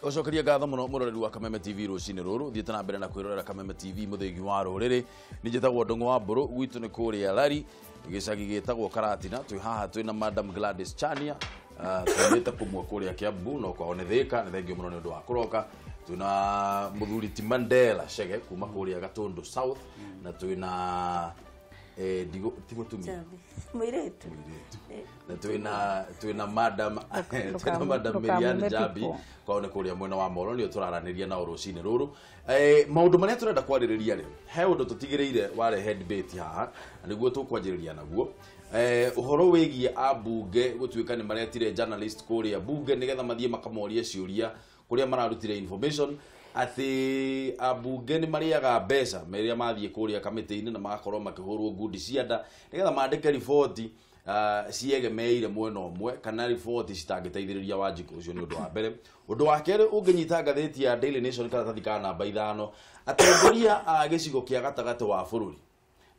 Gũcokeria ngatho mũno mũroreri wa Kameme TV rũcinĩ rũrũ, thiĩte na mbere na kwĩrorera Kameme TV, mũthĩgi wa rũrĩrĩ. Nĩ njĩtagwo Ndũng'ũ wa Mbũrũ, gwitũ nĩ kũrĩa Lari, gĩcagi gĩtagwo Karatina. Twĩ haha twĩna Madam Gladys Chania, tumĩte kũmwe kũrĩa Kiambu, no kwao nĩ Thĩka. Nĩ thengio mũno nĩ ũndũ wa kũroka. Twĩna mũthuri ti Mandela Chege kuma kũrĩa Gatundu South, na twĩna ndigo ti mũtumia. Mũirĩtu. Mũirĩtu. Na twĩna madam Marian Njambi, kwao nĩ kũrĩa mwena wa Moro. Nĩo tũraranĩria nao rũcinĩ rũrũ. Maũndũ marĩa tũrenda kwarĩrĩria rĩ, he ũndũ tũtigĩrĩire warehe debate haha na nĩguo tũkwanjĩrĩria naguo, ũhoro wĩgiĩ ambunge gũtuĩka nĩ maretire journalist kũrĩa bunge nĩgetha mathiĩ makamorie ciũria kũrĩa mararutire information atĩ ambunge nĩ marĩaga mbeca merĩa mathiĩ kũrĩa kamĩtĩ-inĩ na magakorwo makĩhũrwo ngundi cia nda nĩgetha mandĩke riboti ciegemeire mwena ũmwe kana riboti citangĩteithĩrĩria Wanjikũ. Ũcio nĩ ũndũ wa mbere. Ũndũ wa kerĩ, ũngĩnyita ngathĩti ya Daily Nation karatathi ka namba 5, atongoria a gĩcigo kĩa gatagatĩ wa bũrũri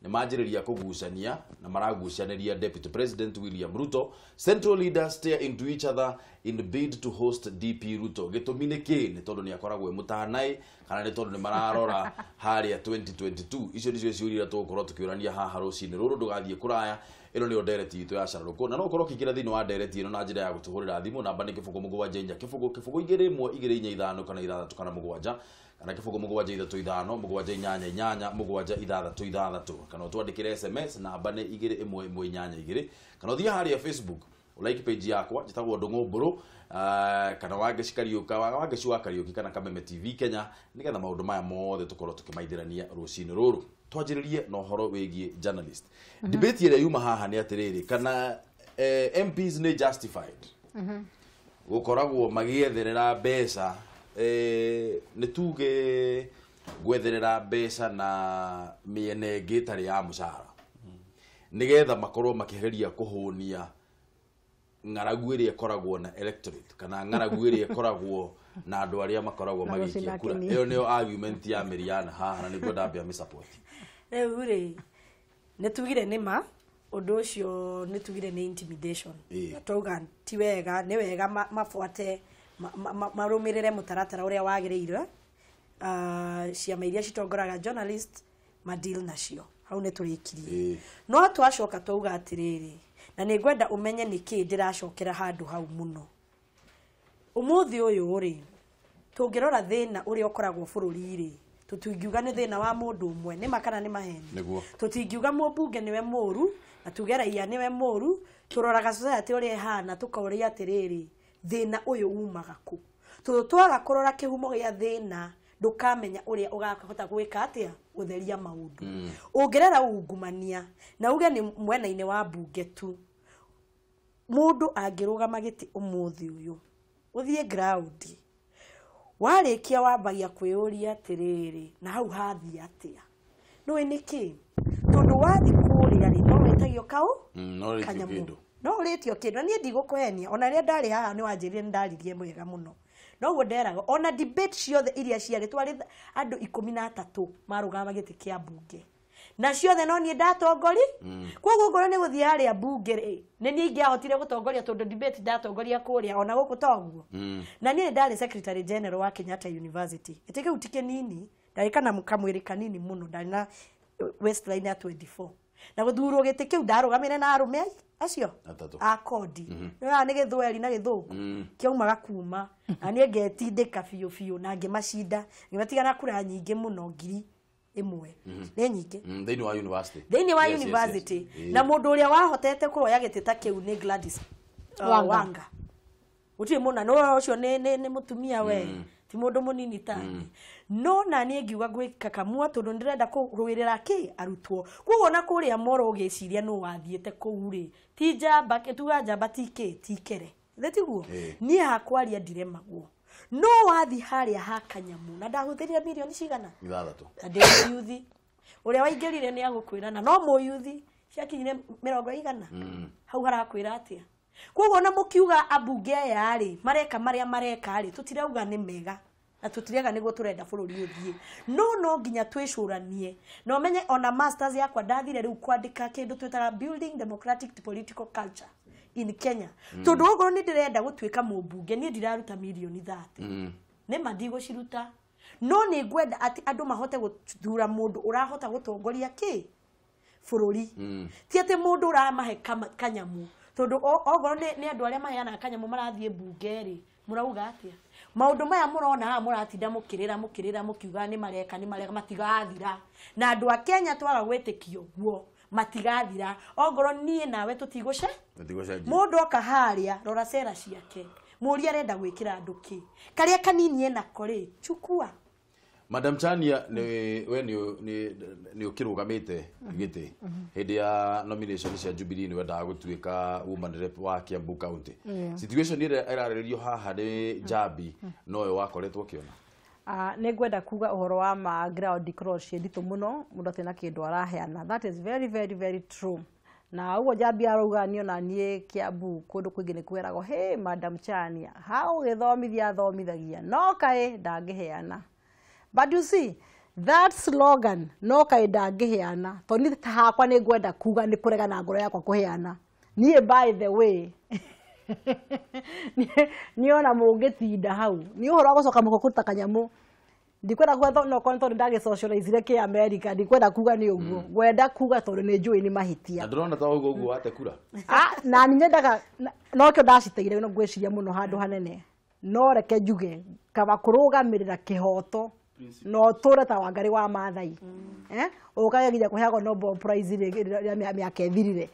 nĩ manjĩrĩria kũgucania na maragucanĩria Deputy President William Ruto. Central leaders tear into each other in bid to host DP Ruto. Gĩtũmi nĩ kĩ? Nĩ tondũ nĩ akoragwo e mũtanaĩ kana nĩ tondũ nĩ mararora harĩa 2022? Icio nĩcio ciũria iria tũgũkorwo tũkĩũrania haha rũcinĩ rũrũ. Ndũgathiĩ kũraya, ĩno nĩyo ndereti itũ ya carũrũkũ, na no ũkorwo ũkĩingĩra thĩinĩ wa ndereti ĩno na njĩra ya gũtũhũrĩra thimũ. Namba nĩ 0 7 4 0 0 2 1 2 4 5 kana 6 kana 7 kana 0 7 3 5 7 8 8 7 6 6, kana ũtwandĩkĩre SMS, namba nĩ 2 1 1 8 2, kana ũthiĩ harĩa Facebook like page yakwa, njĩtagwo Ndũng'ũ Mbũrũ, kana Wangeci Kariũka, Wangeci wa Kariũki, kana Kameme TV Kenya, nĩgetha maũndũ maya mothe tũkorwo tũkĩmaithĩrania rũcinĩ rũrũ. Twanjĩrĩrie na ũhoro wĩgiĩ journalist. Debate ĩrĩa yuma haha nĩ atĩrĩrĩ, kana MPs nĩ justified gũkoragwo magĩetherera mbeca, nĩ tuge gwetherera mbeca na mĩena ĩngĩ ĩtarĩ ya mũcara, nĩgetha makorwo makĩgeria kũhũnia ng'aragu ĩrĩa ĩkoragwo na electorate kana ng'aragu ĩrĩa ĩkoragwo na andũ arĩa makoragwo Na magĩikia gũcina kura? kĩni. Ĩyo nĩyo argument ya Miriana haha na nĩguo ndambia mĩsupport. Rĩu rĩ, nĩ tugire nĩ ma ũndũ ũcio, nĩ tugire nĩ intimidation. Na twauga ti wega, nĩ wega mabuate marũmĩrĩre mũtaratara ũrĩa wagĩrĩire. Ciama iria citongoraga journalist madeal nacio hau nĩ tũrĩkirie. No twacoka twauga atĩrĩrĩ, na nĩ ngwenda ũmenye nĩkĩ ndĩracokera handũ hau mũno ũmũthĩ ũyũ rĩ. Tũngĩrora thĩna ũrĩa ũkoragwo bũrũri rĩ, tũtingiuga nĩ thĩna wa mũndũ ũmwe. Nĩ ma kana nĩ maheni? Nĩguo. Tũtingiuga mũmbunge nĩwe mũru na tuge raia nĩwe mũru. Tũroraga society ũrĩa ĩhana, tũkoria atĩrĩrĩ, thĩna ũyũ umaga kũ? Tondũ twaga kũrora kĩhumo gĩa thĩna, ndũkamenya ũrĩa ũgahota gwĩka atĩa gũtheria maũndũ. Ũngĩrora ungumania na uge nĩ mwena-inĩ wa mbunge tu, mũndũ angĩrũgama gĩtĩ ũmũthĩ ũyũ, ũthiĩ ground, warĩkia wambagia kwĩyũria atĩrĩrĩ, na hau hathiĩ atĩa? Nĩũĩ nĩkĩ? Tondũ wathiĩ kũrĩa rĩ, no wĩtagio kaũ No rĩtio kanyamũ. kĩndũ. No ũrĩtio kĩndũ. Na niĩ ndigũkũhenia, ona rĩrĩa ndarĩ haha nĩ wanjĩrire nĩ ndaririe wega mũno, noguo nderaga ona debate ciothe iria ciarĩ, twarĩ andũ 13 marũgama gĩtĩ kĩa mbunge na ciothe no niĩ ndatongori. Koguo ngorwo nĩ gũthiĩ harĩa mbunge rĩ, nĩ niĩ ingĩahotire gũtongoria, tondũ debate ndatongoria kũrĩa ona gũkũ toguo. Na niĩ ndarĩ secretary general wa Kenyatta University. Gĩtĩ kĩu ti kĩnini, ndarĩ kana kamwĩrĩ kanini mũno, ndarĩ na waistline ya 24, na gũthurwo gĩtĩ kĩu ndarũgamire na arũme acio atatũ. A kodi nĩ nĩ gĩthweri na gĩthũngũ kĩaumaga kuma, na niĩ ngetindĩka biũ biũ na ngĩmacinda, ngĩmatiga na kura nyingĩ mũno, 1000 nĩ nyingĩ. Thĩinĩ wa university. Thĩinĩ wa Yes. university. Na mũndũ ũrĩa wahotete kũroya gĩtĩ ta kĩu nĩ Gladys Wanga. Wanga. Gũtirĩ mũna no ũcio nĩ mũtumia we, ti mũndũ mũnini tani. No na niĩ ngiuga gwĩka kamua tondũ ndĩrenda kũrũĩrĩra kĩ arutwo. Koguo na kũrĩa moro ũgĩciria nũ wathiĩte kũu rĩ, ti njamba, tuga njamba ti kĩ ti kere thĩ tiguo. Niĩ hakwaria ndiremagwo, no wathi harĩa ha kanyamũ na ndahũthĩrire mirioni cigana? 6. Na ndĩ mũyuthi, ũrĩa waingĩrire nĩ agũkwĩra na no mũyuthi ciakinyire mĩrongo igana hau harakwĩra atĩa. Koguo ona mũkiuga ambunge aya rĩ mareka marĩa mareka rĩ, tũtirauga nĩ mega na tũtirega nĩguo tũrenda bũrũri ũthiĩ, no no nginya twĩcũranie na ũmenye. Ona masters yakwa ndathire rĩu kwandĩka kĩndũ twĩtaga building democratic political culture in Kenya, tondũ okorwo nĩ ndĩrenda gũtuĩka mũmbunge, niĩ ndiraruta mirioni 30. Nĩ ma ndigũciruta. No nĩ ngwenda atĩ andũ mahote gũthura mũndũ ũrahota gũtongoria kĩ bũrũri. Ti atĩ mũndũ ũramahe kanyamu. Tondũ okorwo nĩ andũ arĩa maheanaga kanyamu marathiĩ mbunge rĩ, mũrauga atĩa? Maũndũ maya mũrona haha mũratinda mũkĩrĩra mũkĩrĩra mũkiuga nĩ mareka nĩ mareka matigathira. Na andũ a Kenya twaga gwĩtĩkia ũguo matigathira. Ongorwo niĩ nawe tũtigũce mũndũ oka harĩa rora cera ciake. Mũria arenda gwĩkĩra andũ kĩ? Karĩa kanini enako rĩ, chukua. Madam Chania ni we ni ukirugamite giti hindi ya nomination cia Jubilee ni wendaga gutuika woman rep wa Kiambu County. Situation ira irarĩrĩrio haha ni Njambi noyo wakoretwo kiona. Nĩ ngwenda kuga ũhoro wa ma ground cross nditũ mũno mũndũ atarĩ na kĩndũ araheana. That is very very very true. Na ũguo Njambi arauga niĩ ona niĩ Kiambu kũndũ kũingĩ nĩ kwĩragwo hey Madam Chania hau gĩthomithia athomithagia no kaĩ ndangĩheana. But you see, that slogan no kaĩ ndangĩheana tondũ niĩ hakwa nĩ ngwenda kuga nĩ kũrega na ngoro yakwa kũheana. Niĩ by the way niĩ ona mũngĩtinda hau nĩ ũhoro wa gũcoka mũhuko kũruta kanyamũ ndikwenda kuga no korwo tondũ ndagĩsocializire kĩ America ndikwenda kuga nĩ ũguo ngwenda kuga tondũ nĩ njũĩ nĩ mahĩtia. Na ndĩrona ta ũguo ũguo wate kura. Na nĩ nyendaga nokĩo ndaciteire no ngwĩciria mũno handũ hanene no reke njuge kaba kũrũgamĩrĩra kĩhoto no tũre ta Wangari wa Maathai ũkageria kũheagwo Nobel Prize rĩrĩa mĩaka ĩthirire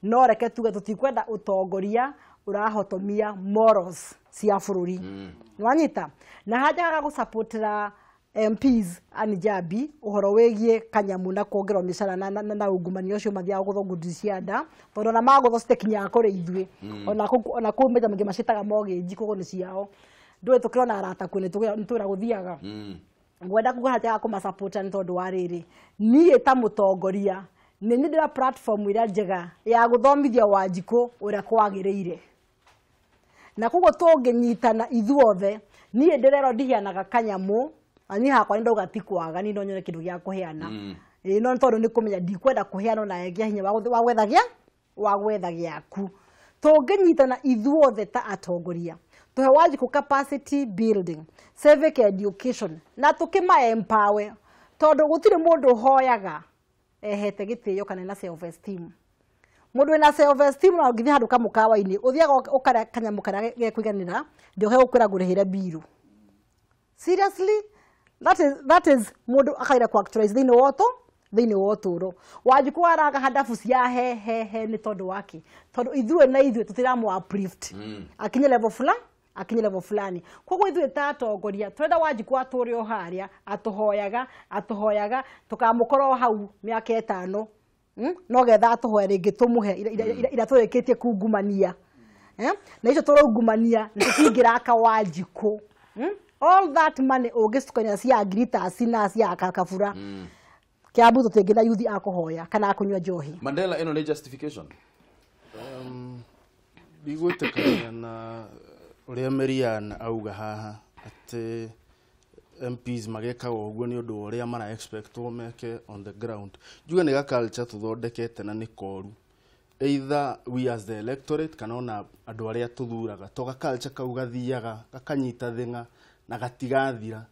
no reke tuge tũtikwenda ũtongoria ũrahotomia morals cia bũrũri. Nĩwanyita na hanjagaga gũsupportĩra MPs ani Njambi ũhoro wĩgiĩ kanyamu na kuongererwo mĩcara na ungumania ũcio mathiaga gũthwo ngundi cia nda tondũ ona magũthwo citikinyaga kũrĩ ithuĩ ona kũu maita maingĩ macĩtaga mortgage koguo nĩ ciao ndũĩ tũkĩrona arata kuo nĩ twĩra gũthiaga. Ngwenda kuga hanjagaga kũmasupporta nĩ tondũ wa rĩrĩ niĩ ta mũtongoria nĩ niĩ ndĩra platform ĩrĩa njega ya gũthomithia Wanjikũ ũrĩa kwagĩrĩire na koguo tũngĩnyitana ithuothe niĩ ndĩrerwo ndiheanaga kanyamũ na niĩ hakwa nĩ ndauga ti kwaga niĩ no nyone kĩndũ gĩa kũheana ĩĩ no tondũ nĩ kũmenya ndikwenda kũheana na ngĩa hinya wa gwetha gĩaku. Tũngĩnyitana ithuothe ta atongoria tũhe Wanjikũ capacity building, civic education na tũkĩma empower tondũ gũtirĩ mũndũ ũhoyaga ehete gĩtĩo kana na self esteem. Mũndũ wĩna self esteem no ũngĩthiĩ handũ kamũkawa-inĩ ũthiaga ũkarĩa kanyamũ karĩa gekũiganĩra ndĩohe gũkwĩra ngũrĩhĩre biru. Seriously, that is mũndũ akaira ku actualize thĩinĩ wa thĩinĩ wa ũtũũro. Wanjikũ araga handabu cia he he he nĩ tondũ wake tondũ ithuĩ na ithuĩ tũtiramũ uplift akinye level fulani akinye level fulani. Koguo ithuĩ ta atongoria twenda Wanjikũ atũre o harĩa atũhoyaga atũhoyaga tũkamũkora o hau mĩaka ĩtano no getha atũhoya rĩngĩ tũmũhe ira tũrĩkĩtie kungumania na icio tũraungumania nĩ tũtingĩraka Wanjikũ. All that money ũngĩcukania cia Agritas na cia Kabura Kiambu tũtingĩ na yuthi akũhoya kana akũnyua njohi. Mandela ĩno nĩ justification. Ndigwĩtĩkania na ũrĩa Marian auga haha atĩ MPs magekaga ũguo nĩ ũndũ wa ũrĩa mara expectwo meke on the ground. Njuge nĩ ga culture tũthondekete na nĩ koru. Either we as the electorate kana ona andũ arĩa tũthuraga to ga culture kau gathiaga gakanyita thĩng'a na gatigathira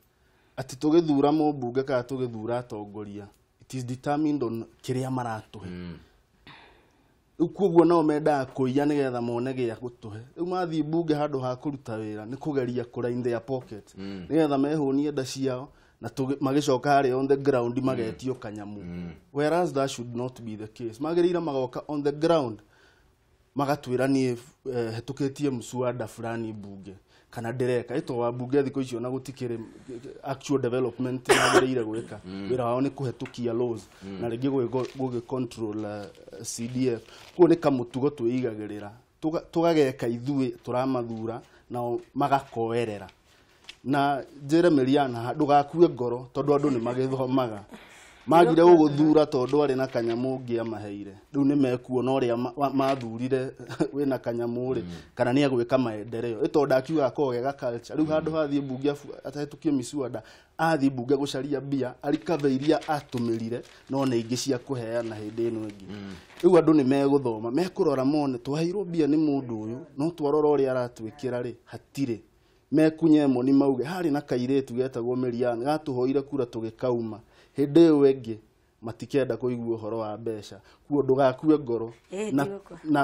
atĩ tũgĩthura mũmbunge kana tũgĩthura atongoria it is determined on kĩrĩa maratũhe. Rĩu koguo nao mendaga kũiya nĩgetha mone gĩa gũtũhe. Rĩu mathiĩ mbunge handũ ha kũruta wĩra nĩ kũgeria kũra in their pocket nĩgetha mehũnie nda ciao na magĩcoka harĩa on the ground magetio kanyamu. Whereas that should not be the case. Magĩrĩire magoka on the ground magatwĩra niĩ hetũkĩtie mswada fulani mbunge kana ndĩreka ĩto wa mbunge thikũ icio na gũtikĩrĩ actual development magĩrĩire gwĩka. Wĩra wao nĩ kũhetũkia laws na rĩngĩ gũgĩ control CDF. Koguo nĩ kamũtugo twĩigagĩrĩra tũgageka ithuĩ tũramathura nao magakoerera. Na njĩre Marian ndũgakue ngoro tondũ andũ nĩ magĩthomaga magire gũgũthura tondũ arĩ na kanyamũ ũngĩamaheire rĩu nĩ mekuona ũrĩa mathurire wĩna kanyamũ rĩ kana nĩ egwĩka maendeleo ĩ tondũ ndakiuga akoragwo ge ga culture. Rĩu handũ hathiĩ mbunge atahĩtũkie mĩswada athiĩ mbunge gũcaria mbia arikave iria atũmĩrire no nĩ ingĩ cia kũheana hĩndĩ ĩno ĩngĩ. Rĩu andũ nĩ megũthoma mekũrora mone twaheirwo mbia nĩ mũndũ ũyũ no twarora ũrĩa aratwĩkĩra rĩ hatirĩ. Mekunye moni mauge harĩ na kairĩtu getagwo Miriam gatũhoire kura tũgĩkauma. Hĩndĩ ĩyo ĩngĩ matikenda kũigua ũhoro wa mbeca. Kuo ndũgakue ngoro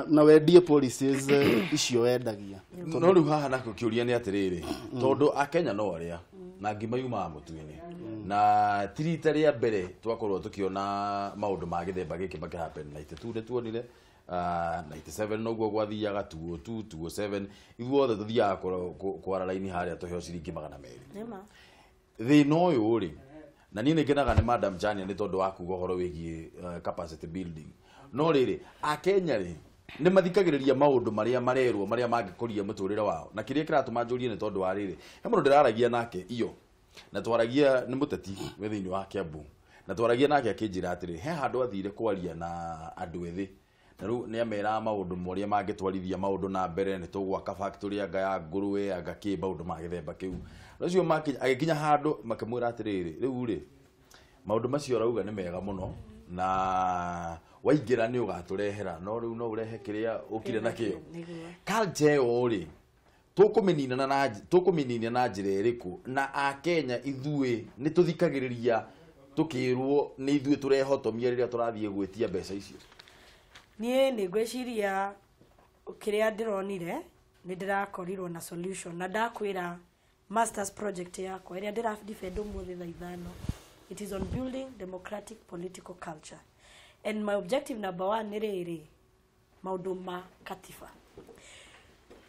na wendie policies icio wendagia. No rĩu haha nako kĩũria nĩ atĩrĩrĩ, tondũ akenya no arĩa na ngima yumaga mũtu-inĩ, na ti rita rĩa mbere twakorwo tũkĩona maũndũ ma gĩthemba gĩkĩ makĩ happen. 92 nĩ tuonire, 97 noguo gwathiaga, 202 207 ithuothe tũthiaga kwara raini harĩa tũheo ciringi 200. Thĩna ũyũ rĩ, na niĩ nĩngenaga nĩ Madam Chania nĩ tondũ wa kuga ũhoro wĩgiĩ capacity building. No rĩrĩ, akenya rĩ nĩ mathikagĩrĩria maũndũ marĩa marerwo marĩa mangĩkũria mũtũrĩre wao, na kĩrĩa kĩratũma njũrie nĩ tondũ wa rĩrĩ, he mũndũ ndĩraragia nake iyo, na twaragia nĩ mũteti wĩ thĩinĩ wa Kiambu, na twaragia nake akĩnjĩra atĩrĩ, he handũ athire kwaria na andũ ethĩ, na rĩu nĩ ameraga maũndũ marĩa mangĩtwarithia maũndũ na mbere, nĩ tũgwaka factory anga ya ngũrwe anga kĩ, maũndũ ma gĩthemba kĩu. Ũcio agĩkinya handũ makĩmwĩra atĩrĩrĩ, rĩu rĩ maũndũ macio ũrauga nĩ mega mũno na waingĩra nĩ ũgatũrehera, no rĩu no ũrehe kĩrĩa ũkire nakĩo. Culture ĩyo rĩ tũkũmĩnina na njĩra ĩrĩkũ? Na akenya ithuĩ nĩ tũthikagĩrĩria tũkĩrwo nĩ ithuĩ tũrehotomia rĩrĩa tũrathiĩ gwĩtia mbeca icio? Niĩ nĩ ngwĩciria kĩrĩa ndĩronire nĩ ndĩrakorirwo na solution, na ndakwĩra masters project yakwa ĩrĩa ndĩra defend ũmũthĩ thaa 5, it is on building democratic political culture, and my objective number 1 nĩ rĩrĩ, maũndũ ma katiba.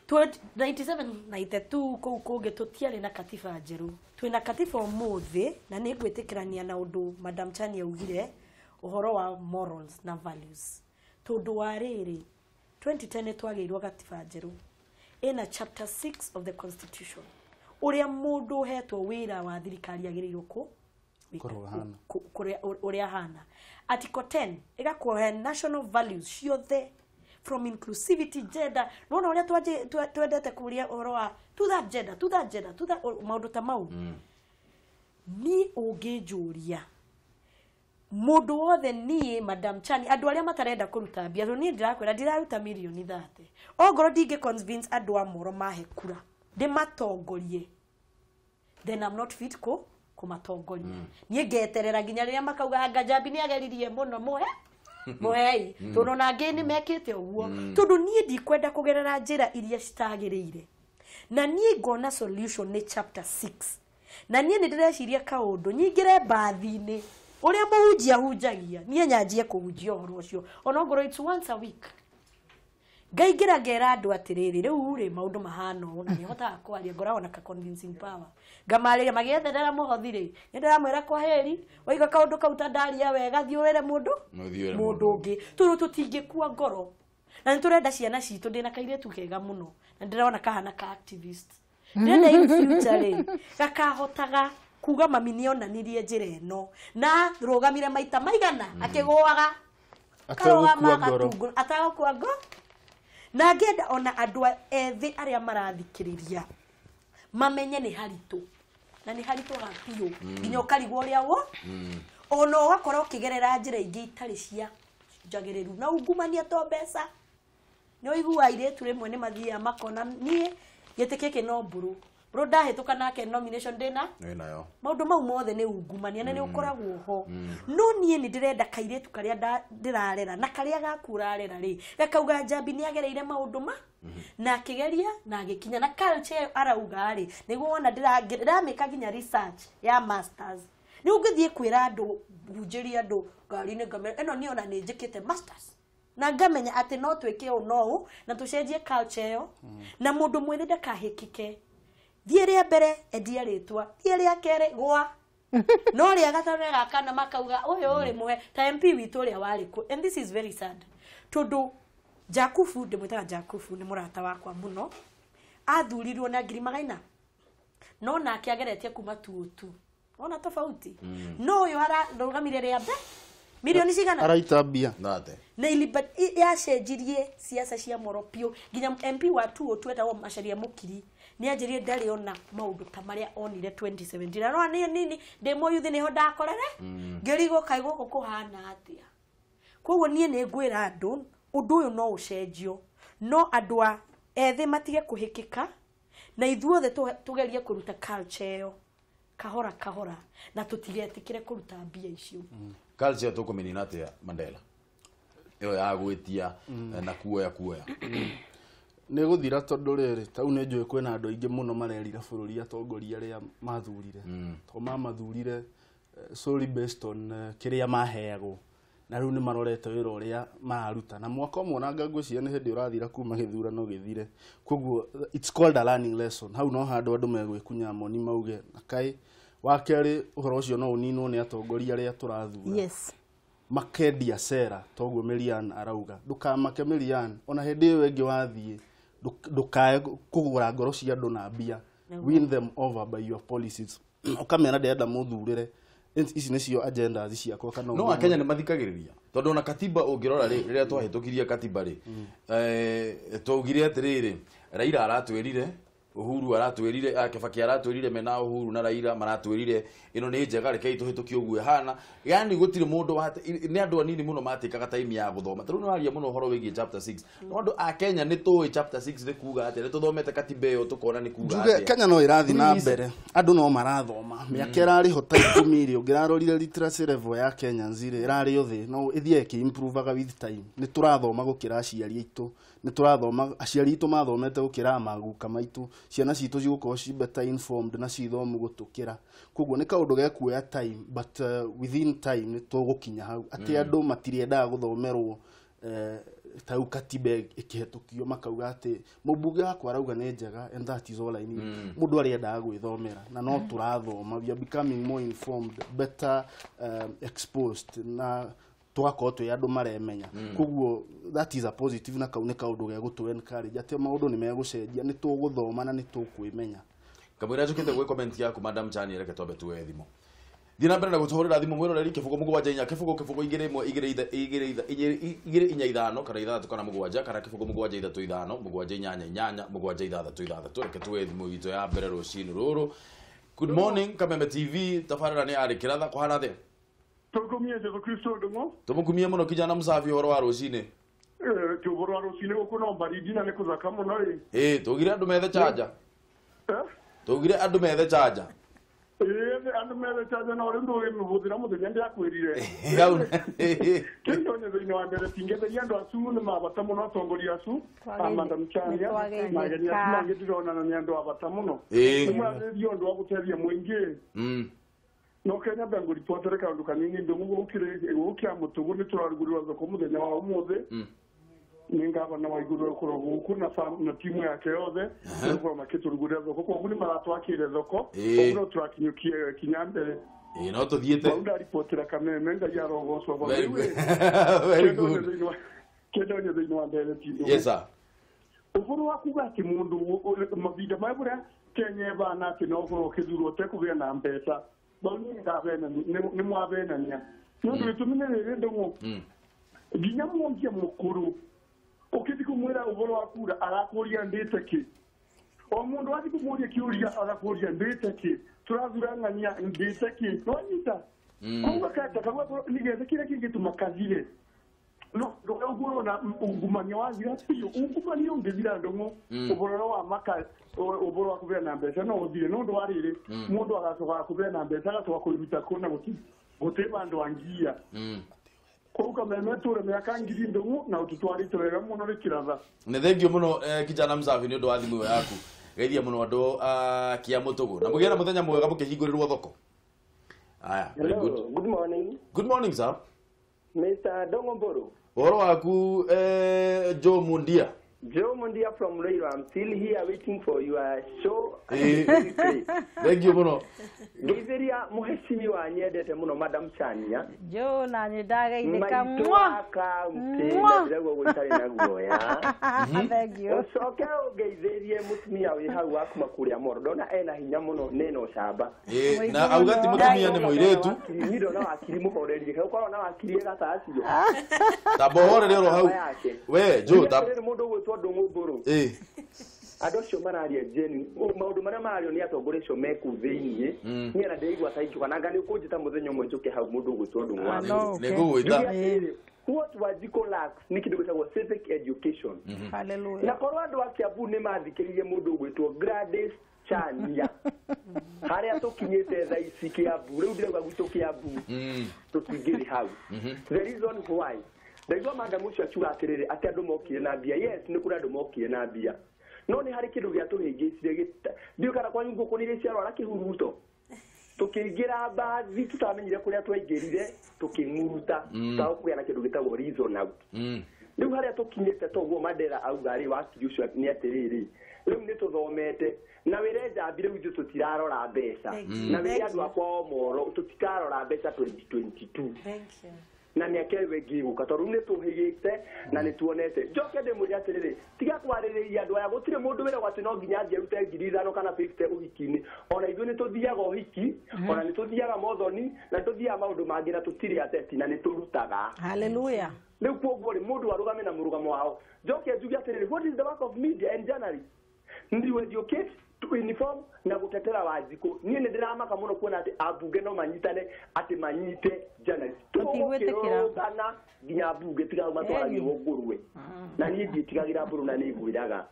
97 92 kũu kũngĩ tũtiarĩ na katiba njerũ, twĩna katiba ũmũthĩ, na nĩ ngwĩtĩkĩrania na ũndũ Madam Chania augire ũhoro wa morals na values. Tondũ wa rĩrĩ, 2010 twagĩirwo gatiba njerũ ĩna chapter 6 of the constitution, ũrĩa mũndũ ũhetwo wĩra wa thirikari agĩrĩirwo ũrĩa hana. Article 10 ĩgakũhe national values ciothe from inclusivity, gender, nona ũrĩa twendete kũria ũhoro wa to that gender, to that gender, to that maũndũ ta mau. Niĩ ũngĩnjũria mũndũ wothe, niĩ Madam Chani, andũ arĩa matarenda kũruta mbia, tondũ niĩ ndĩrakwĩra ndiraruta mirioni 30, ongorwo ndingĩ convince andũ a Moro mahe kura ndĩmatongorie, then I'm not fit kũmatongoria. Niĩ ngeterera nginya rĩrĩa makauga anga Njambi nĩ ageririe mũno, mũhe mũhei, tondũ ona angĩ nĩ mekĩte ũguo. Tondũ niĩ ndikwenda kũgerera njĩra iria citagĩrĩire, na niĩ ngona solution nĩ chapter 6. Na niĩ nĩ ndĩreciria kaũndũ nyingĩre mbathi-inĩ ũrĩa mũhunjia hunjagia, niĩ nyanjie kũhunjia ũhoro ũcio ona ongorwo it's once a week. Ngaingĩra ngera andũ atĩrĩrĩ, rĩu rĩ maũndũ mahana ũũ, na nĩhotaga kwaria, ngoragwo na ka convincing power, ngamarĩria magĩetherera mũhothi rĩ, nĩ ndĩramwĩra kwa heri, waiga kaũndũ kau ta ndaria wega, thiĩ ũrĩre mũndũ ũngĩ, tondũ tũtingĩkua ngoro. Na nĩ tũrenda ciana citũ, ndĩna kairĩtu kega mũno na ndĩrona kahana ka activist, ndĩrenda in future rĩ gakahotaga kuga mami nĩonanirie njĩra ĩno na rũgamire maita maigana akĩgũaga atagũkua ngoro. Na ngenda ona andũ ethĩ arĩa marathikĩrĩria mamenye nĩ haritũ, na nĩ haritũ ga biũ nginya ũkarigwo ũrĩa wo ona ũgakorwo ũkĩgerera njĩra ingĩ itarĩ cia njagĩrĩru, na ungumania to mbeca. Nĩ ũiguaga airĩtu rĩmwe nĩ mathiaga makona niĩ gĩtĩ gĩkĩ no mbũrũ mbũrũ ndahĩtũka nake nomination ndĩna nayo, maũndũ mau mothe nĩ ungumania na nĩ ũkoragwo ho. No niĩ nĩ ndĩrenda kairĩtu karĩa ndĩrarera na karĩa gaku ũrarera rĩ gakauga Njambi nĩ agereire maũndũ ma na akĩgeria na agĩkinya, na culture ĩyo arauga rĩ, nĩguo wona ndĩramĩka nginya research ya masters. Nĩ ũngĩthiĩ kwĩra andũ, hunjĩria andũ ngari-inĩ ngamera ĩno niĩ ona nĩ njĩkĩte masters, na ngamenya atĩ no twĩke ũũ no ũũ na tũcenjie culture ĩyo, na mũndũ mwĩthĩ ndakahĩkĩke. Thiĩ rĩa mbere endia rĩtwa, thiĩ rĩa kerĩ gwa, no rĩa gatatũ na rĩa kana makauga ũyũ rĩ mũhe ta MP witũ ũrĩa warĩ kũ. And this is very sad, tondũ Jakubu, ndĩmwĩtaga Jakubu, nĩ mũrata wakwa mũno, athurirwo na 400,000, no nake ageretie kuma 202, ona tofauti. No ũyũ ararũgamire rĩa mbere milioni cigana araita mbia na yacenjirie siasa cia Moro biũ, nginya MP wa 202 etagwo Macharia Mũkiri nĩ anjĩrire ndarĩ ona maũndũ ta marĩa onire 2017. Na no niĩ nini ndĩ mũyuthi nĩho ndakorere ngĩrigwo kaĩ gũkũ kũhana atĩa. Koguo niĩ nĩ ngwĩra andũ ũndũ ũyũ no ũcenjio, no andũ a ethĩ matige kũhĩkĩka, Na ithuothe tugerie kũruta culture ĩyo kahora kahora na tũtigetĩkĩre kũruta mbia icio. Culture tũkũmĩnina atĩa Mandela? Ĩyo ya gwĩtia na kuoya kuoya. Nĩ gũthira tondũ rĩrĩ tau nĩ njũĩ kwĩna andũ aingĩ mũno marerira bũrũri atongoria arĩa mathurire. Tondũ mamathurire solely based on kĩrĩa maheagwo. Na rĩu nĩ marorete wĩra ũrĩa mararuta. Na mwaka ũmwe ona ngwĩciria nĩ hĩndĩ ũrathira kuma gĩthurano gĩthire. Koguo it's called a learning lesson. Hau no handũ andũ megwĩkunya moni mauge na kaĩ. Wa kerĩ ũhoro ũcio no ũninwo nĩ atongoria arĩa tũrathura. Yes. Makendia sera toguo Marianne arauga. Ndũkamake Marianne ona hĩndĩ ĩyo ĩngĩ wathiĩ ndũkae kũgũra ngoro cia andũ na mbia. Win them over by your policies. Ũkamera ndĩrenda mũthurĩre. Ici nĩcio agendas ciakwa kana no Akenya nĩ mathikagĩrĩria tondũ ona katiba ũngĩrora rĩ rĩrĩa twahĩtũkirie katiba rĩ twaugire atĩrĩrĩ Raila aratwĩrire Uhuru aratwĩrire Kibaki aratwĩrire mena Uhuru na Raila maratwĩrire ĩno nĩ njega rekei tũhĩtũkie ũguo ĩhana yani gũtirĩ mũndũ nĩ andũ anini mũno matĩkaga time ya gũthoma tarĩu nĩwaria mũno ũhoro wĩgiĩ chapter 6 no andũ a Kenya nĩ tũĩ chapter 6 nĩ kuga atĩa nĩ tũthomete katiba ĩyo tũkona nĩ kuga atĩa Kenya no ĩrathiĩ na mbere andũ no marathoma mĩaka ĩrarĩ ho ta 10 rĩ ũngĩrarorire literacy level ya Kenyans rĩ ĩrarĩ o thĩ no ĩthiĩ ĩkĩ-improvaga with time nĩ tũrathoma gũkĩra aciari aitũ nĩ tũrathoma aciari aitũ mathomete gũkĩra maguka maitũ ciana citũ cigũkorwo ci better informed na cithomu gũtũkĩra koguo nĩ kaũndũ gekuoya time but within time nĩ tũgũkinya hau atĩ andũ matiriendaga gũthomerwo tau katiba ĩkĩhetũkio makauga atĩ mũmbunge wakwa arauga nĩ njega and that is all I need. Mũndũ arĩendaga gwĩthomera na no tũrathoma we are becoming more informed better exposed na tũgakorwo twĩ andũ maremenya koguo that is a positive na kau nĩ kaũndũ ge gũtũ encourage atĩ maũndũ nĩ megũcenjia nĩ tũgũthoma na nĩ tũkwĩmenya. Kamũira njũkĩte gwĩ comment yaku Madam Chani reke twambe tuoe thimũ. Thiĩ na mbere na gũtũhũrĩra thimũ mwĩroreri 0 7 4 0 0 2 1 2 2 2 4 5 kana 6 kana 7 kana 0 7 3 5 7 8 8 7 6 6 reke tuoe thimũ itũ ya mbere rũcinĩ rũrũ. Good morning Kameme TV tabarĩra nĩ arĩ kĩratha kũhana atĩa? Tukumie Jesu Kristo ndungu tumukumie muno kijana msafi horo wa rucini tuboro wa rucini guku no baridi na nikuthaka muno ri tugire andu methe chanja tugire andu methe chanja andu methe chanja no ri ndu mubuthira muthenya ndiakwirire kindu ne thiini wa mbere tingetheria andu acu ni mabata muno atongoria acu Amanda Mchania magenia mangi ndirona na ni andu abata muno ni murathithio andu agutethia muingi no Kenya bengo ripotere kaundu kanini ndungu gukire gukia mutugu ni turarugurwa thoko muthenya wa umuthi ni ngavana wa iguru korwo guku na na timu yake yothe gukorwo makiturugurira thoko koguo ni maratwakire thoko koguo turakinyukie kinya mbere no tuthiete nda ripotera Kameme ngai arogocwo very good kendo ni thiini wa mbere ti yes sir uhoro wa kuga ati mundu mabinda maya Kenya bana ati no ukorwo ukithurwo utekũgĩa na mbeca ni mwavenania nĩ ũndũ gĩtũmi nĩ rĩrĩ ndũng'ũ nginya mwongia mũkũrũ ũkĩthi kũmwĩra ũhoro wa kura arakũria ndĩte kĩ o mũndũ wathi kũmũria kĩũria arakũria ndĩte kĩ tũrathura ng'ania ndĩte kĩ nĩwanyita koguo kata kagua nĩgetha kĩrĩa kĩngĩtũma kathire no ndũgaũguo na ungumania wathira biũ ungumania ũngĩthira ndũng'ũ ũhoro wa maka ũhoro wa kũgĩa na mbeca no ũthire nĩ ũndũ wa rĩrĩ mũndũ agacoka kũgĩa na mbeca agacoka kũruta kũna gũtĩ bandũ angia koguo Kameme tũre mĩaka ngiri ndũng'ũ na ũtũtwarĩte wega mũno rĩ kĩratha. Nĩ thengio mũno kijana msafi nĩ ũndũ wa thimũ ĩyo yaku geithia mũno andũ a kia mũtũgũ na mũgĩe na mũthenya mwega mũkĩhingũrĩrwo thoko. Aya, very good. Good morning. Good morning sir. Mr. Dongomboro. Ũhoro waku Joe Mundia. Joe Mundia from Ruiru. I'm still here waiting for your show. Thank you muno. Ngeithĩria mũheshimiwa nyendete mũno Madam Chania. Joe na nĩ ndageithĩka mwa. Mwa. Ndĩraigua gũitarĩ na guoya. Thank you. Ũcoke ũngeithĩrie mũtumia wĩ hau wa kuma kũrĩa Moro. Ndona ena hinya mũno na ena ũcamba. Na auga ti mũtumia nĩ mũirĩtu. Niĩ ndona wakiri mũhorerie. Ũkorwo na wakiri ega acio. Ta mũhorere oro hau. We Joe ta mũndũ ũgwĩtwo Ndung'u Mbũrũ. Andũ acio mararia genuine maũndũ marĩa marario nĩ atongoria acio me kũu thĩiniĩ niĩ ona ndĩraigua ta injũka na anga nĩ ũkũnjĩta mũthenya ũmwe njũke hau mũndũ ũgwĩtwo Ndung'u wa Nĩ ngũgwĩta. What Wanjikũ lacks nĩ kĩndũ gĩtagwo civic education. Hallelujah. Na korwo andũ a Kiambu nĩ mathikĩrĩirie mũndũ ũgwĩtwo Gladys Chania harĩa tũkinyĩte thaa ici Kiambu, rĩu ndĩrauga gwitũ Kiambu tũtingĩrĩ hau. The reason why ndaigua madam ũcio akiuga atĩrĩrĩ, atĩ andũ mokire na mbia. Yes, nĩ kũrĩ andũ mokire na mbia, no nĩ harĩ kĩndũ gĩatũhĩngĩcire. Ndiũĩ kana kwanyu ngũkũ nĩ irĩ ciarwara kĩhuruto. Tũkĩingĩra mbathi tũtamenyire kũrĩa twaingĩrire, tũkĩng'uruta tũtaga kũgĩa na kĩndũ gĩtagwo reason out. Rĩu harĩa tũkinyĩte toguo Mandela auga rĩ, wakiri ũcio nĩ atĩrĩrĩ, rĩu nĩ tũthomete na wĩre njambi, rĩu ithuĩ tũtirarora mbeca na wĩre andũ akwa o moro tũtikarora mbeca 2022 Thank you. na mĩaka ĩyo ĩngĩ ĩgũka, tondũ rĩu nĩ tũhĩgĩte na nĩ tuonete. Njoke ndĩmwĩre atĩrĩrĩ, tiga kwarĩrĩria andũ aya, gũtirĩ mũndũ wĩragwo atĩ no nginya athiĩ arute 5,000 kana 50 ũhiki-inĩ. Ona ithuĩ nĩ tũthiaga ũhiki, ona nĩ tũthiaga mothoni, na nĩ tũthiaga maũndũ mangĩ, na tũtirĩ ateti na nĩ tũrutaga. Hallelujah. Rĩu koguo rĩ, mũndũ arũgame na mũrũgamo wao. Njoke njuge atĩrĩrĩ, what is the work of media and journalists? Nĩ to educate, to inform na gũtetera Wanjikũ. Niĩ nĩ ndĩramaka mũno kuona atĩ ambunge no manyitane atĩ manyite journalist. Tũtigwĩtĩkĩra. Tũgũkĩrũrũngana nginya mbunge tiga matwaragĩrwo ngũrwe, na niĩ ndiĩtigagĩra mbũrũ na nĩ ngwĩraga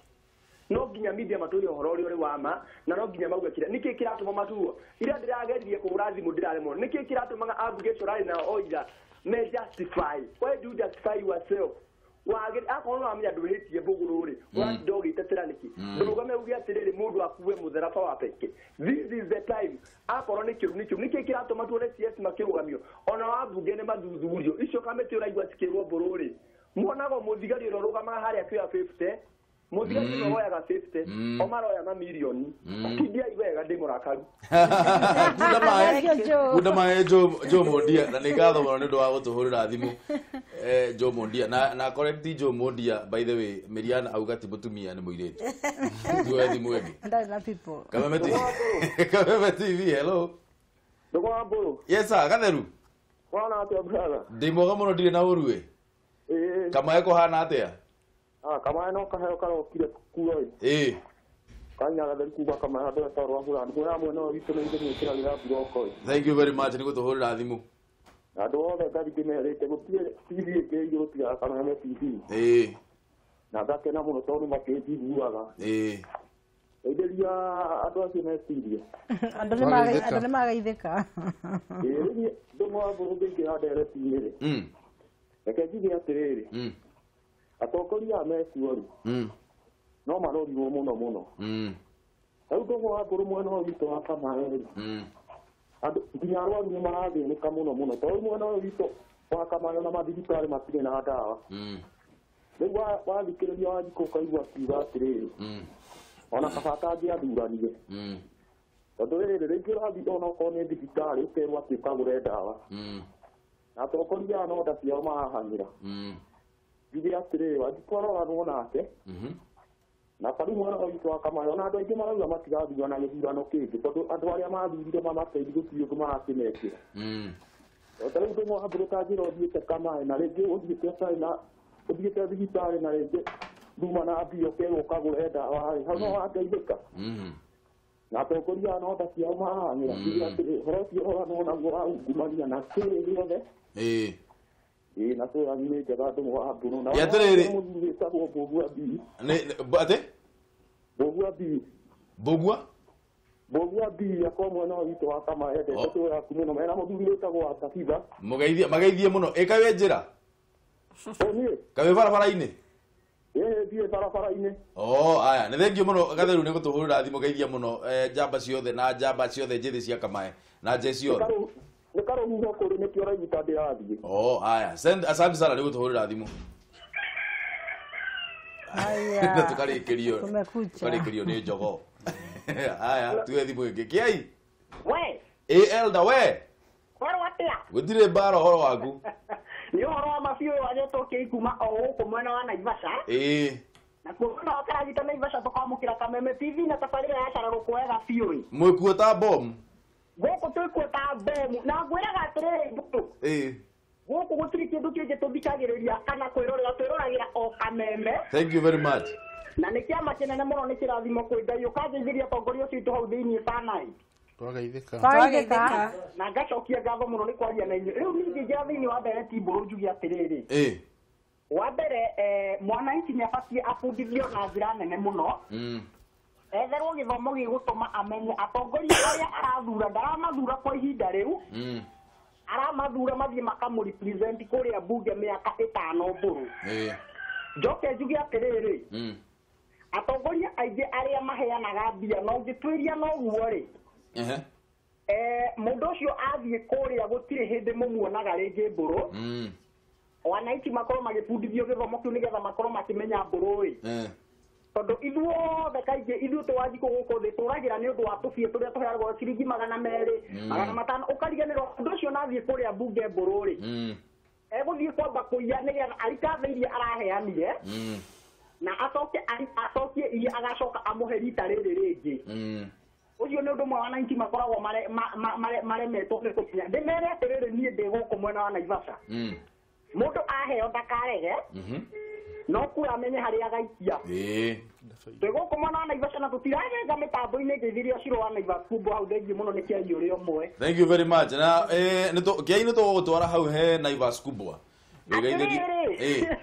no nginya media matũrie ũhoro ũrĩa ũrĩ wa ma, na no nginya mauge kĩrĩa nĩkĩ kĩratũma matuo. Ira ndĩrageririe kũhũra thimũ ndĩraremwo, nĩkĩ kĩratũmaga ambunge acio ũrarĩ nao oira me justify? Why do you justify yourself? Wagĩrĩ akorwo nĩ wamenya ndwĩhĩtie mbũgũrũ rĩ, ũratinda ũgĩtetera nĩkĩ? Ndũrũgame uge atĩrĩrĩ, mũndũ akue mũtharaba wa peke. This is the time. Akorwo nĩ kĩũru nĩ kĩũru, nĩkĩ kĩratũma tuone CS makĩrũgamio, ona wambunge nĩ mathuthurio icio kamĩtĩ ũraigua cikĩrwo mbũrũ rĩ, muonago mũthigari ũrĩa ũrũgamaga harĩa akĩoya 50, mũthigari ũrĩa woyaga 50, o maroya mamirioni. Tindiai wega, ndĩ mũrakaru. Kunda maĩ. Thank you, Joe. Kunda maĩ, Joe Mondia, na nĩ ngatho mũno nĩ ũndũ wa gũtũhũrĩra thimũ, Joe Mondia. Na correct Joe Mondia, by the way, Miriam auga ti mũtumia, nĩ mũirĩtu. Tuoe thimũ ĩngĩ. Ndarĩ na people. Kameme TV, Kameme TV, hello. Ndugu wa Mbũrũ. Yes sir, Gatheru. Wana atĩa, brother? Ndĩ mwega mũno, ndirĩ na ũru ĩ. Ĩĩ. Kamae kũhana atĩa? Ah, kamae no kaheo karokire kuo ĩ. Kanya gatheru kuma kamae handũ hetagwo Rwahura. Ngwĩra mwena ũyũ witũ nĩ ithuĩ mwĩkĩragĩra mburoko ĩ. Thank you very much nĩ gũtũhũrĩra thimũ. Na andũ othe ngathi ndĩmerĩte gũtirĩ TV ĩngĩ igũrũ tiga Kameme TV. Na ngakena mũno tondũ makĩnjiguaga. Ndeithĩria andũ acio meciria. Andũ nĩ magaithĩka. Ĩĩ, rĩu ndũmũ wa Mbũrũ ngĩingĩra ndereti-inĩ rĩ. Reke njuge atĩrĩrĩ. Atongoria aya mekuo rĩ, no marorirwo mũno mũno. Rĩu ndũmũ wa Mbũrũ mwena ũyũ witũ wa Kamae rĩ, andũ nginya arwaru nĩ marathĩnĩka mũno mũno, tondũ mwena ũyũ witũ wa Kamae ona mathibitarĩ matirĩ na ndawa. Rĩu wathikĩrĩria Wanjikũ ũkaigua akiuga atĩrĩrĩ, ona kaba atangĩathuranire, tondũ rĩrĩ rĩngĩ ũrathiĩ ona okorwo nĩ thibitarĩ ũkerwo atĩ ũkagũre ndawa, na atongoria aya no nda ciao marahang'ĩra. Njuge atĩrĩrĩ, Wanjikũ aroranwo nake, na tarĩu mwena ũyũ witũ wa Kamae ona andũ aingĩ marauga matigathurana gĩthurano kĩngĩ, tondũ andũ arĩa mathurire mamateithie gũtirĩ ũndũ marakĩmekĩra. Ta rĩu ndũmũ wa Mbũrũ ta njĩra ũthiĩte Kamae na rĩngĩ ũthiĩte ũtarĩ na ũthiĩte thibitarĩ na rĩngĩ thuma na mbia ũkerwo ũkagũre ndawa rĩ, hau no wangeithĩka. Na atongoria aya no nda ciao marahang'ĩra. Njuge atĩrĩ, ũhoro ũcio ũroranwo naguo wa ungumania na kĩrĩ gĩothe. Ĩĩ, na tũ yanyu nĩ njega, ndũmũ wa Mbũrũ. Na Ĩ, atĩrĩrĩ. mũthuri wĩtagwo Mbũgua B. Atĩ? Mbũgua B. Mbũgua? Mbũgua B akorwo mwena ũyũ witũ wa Kamae endete tũ yaku mũno, mena mũthuri wĩtagwo Watabitha. Mũgeithie, mageithie mũno. Ĩ kaĩ wĩ njĩra? Ũ niĩ? Kaĩ wĩ barabara-inĩ? Ĩĩ, thiĩ barabara-inĩ. Oh, aya, nĩ thengiũ mũno Gatheru nĩ gũtũhũrĩra thimũ, geithia mũno njamba ciothe na njamba ciothe njĩthĩ cia Kamae na nje ciothe. Nĩ karũhuho kũrĩ nĩkĩo ũraigua ta ndĩrathiĩ. Oh, aya, asante sana nĩ gũtũhũrĩra thimũ. Haya. Na tũkarĩkĩrio. Kumekucha. Tũkarĩkĩrio nĩ jogoo. Aya, tuwe thimũ ĩngĩ. Kĩai? We. Ĩ, elder, we. Ũhoro atĩa? Gũtirĩ mbara, ũhoro waku. Nĩ ũhoro wa mabiũ wanyetwo kĩi kuma o gũkũ mwena wa Naivasha. Na kuona wakaragita Naivasha tũkamũkĩra Kameme TV na tabarĩra ya Cara Rũkũ wega biũ ĩ. Mwĩkuo ta bomu. Gũkũ twĩkuo ta bomu. Na ngwĩraga atĩrĩrĩ, Mbũrũ. Gũkũ gũtirĩ kĩndũ kĩngĩ tũthikagĩrĩria kana kwĩrorera, twĩroragĩra o Kameme. Thank you very much. Na nĩ kĩama kĩnene mũno, nĩ kĩrathimo kwĩ Ngai. Ũkangeithĩria atongoria ũcio witũ hau thĩiniĩ Sanai. Twagaithĩka. Twagaithĩka. Na ngacokia ngatho mũno nĩ kwaria na inyuĩ. Rĩu ningĩ njĩra thĩinĩ wa ndereti mbũrũ njuge atĩrĩrĩ. Wa mbere mwananchi nĩ abatiĩ abundithio na njĩra nene mũno. Etherwo gĩthomo gĩgũtũma amenye atongoria arĩa arathura ndaramathura kwa ihinda rĩu. Aramathura mathiĩ makamũrepresent kũrĩa bunge mĩaka 5 mbũrũ. Njoke njuge atĩrĩrĩ. Atongoria aingĩ arĩa maheanaga mbia no ũngĩtuĩria noguo rĩ. Mũndũ ũcio athiĩ kũrĩa gũtirĩ hĩndĩ mũmuonaga rĩngĩ mbũrũ. Wananchi makorwo magĩbundithio gĩthomo kĩu nĩgetha makorwo makĩmenya mbũrũ ĩ. Tondũ ithuothe kaingĩ ithuĩ tũwanjikũ gũkũ thĩ tũragĩra nĩ ũndũ wa tũbia tũrĩa tũheagwo ciringi 200 500 ũkariganĩrwo ũndũ ũcio nathiĩ kũrĩa mbunge mbũrũ rĩ. Egũthiĩ kwamba kũiya nĩgetha arikathe iria araheanire. Na acoke acokie iria agacoka amũhe rita rĩrĩ rĩngĩ. Ũcio nĩ ũndũ ũmwe wananchi makoragwo maremetwo nĩ kũkinya. Ndĩmere atĩrĩrĩ niĩ ndĩ gũkũ mwena wa Naivasha. Mũndũ aheo ndakarege. No kura amenye harĩa agaikia. Twĩ gũkũ mwena wa Naivasha na tũtiragenga mĩtambo-inĩ ngĩthiria Ciro wa Naivasha kumbo hau thengiũ mũno nĩ kĩai ũrĩ ũmwe. Thank you very much. Na kĩai nĩ tũgũgũtwara hau he Naivas kubwa. Atĩrĩrĩ.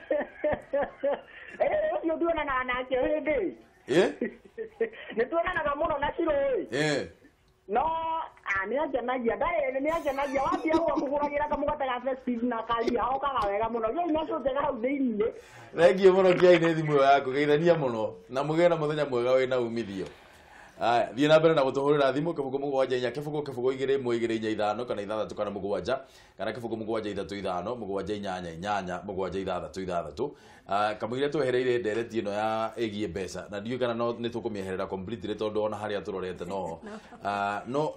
Ũcio tuonanaga nake hĩndĩ. Nĩ tuonanaga mũno na Ciro ĩ. No nĩ angenagia ndarĩ nĩ angenagia wambia kũgũragĩra kamũgate ga Festive na karia okaga wega mũno. Gĩai nacio njega hau thĩiniĩ. Thengiũ mũno kĩai nĩ thimũ ĩyo yaku geithania mũno na mũgĩe na mũthenya mwega wĩna umithio. Aya, thiĩ na mbere na gũtũhũrĩra thimũ 0 7 4 0 0 2 1 2 4 5 kana 6 kana 7 kana 0 7 3 5 7 8 8 7 6 6. Kamũira twehereire ndereti ĩno ya ĩgiĩ mbeca na ndiũĩ kana no nĩ tũkũmĩeherera completely tondũ ona harĩa tũrorete noho. No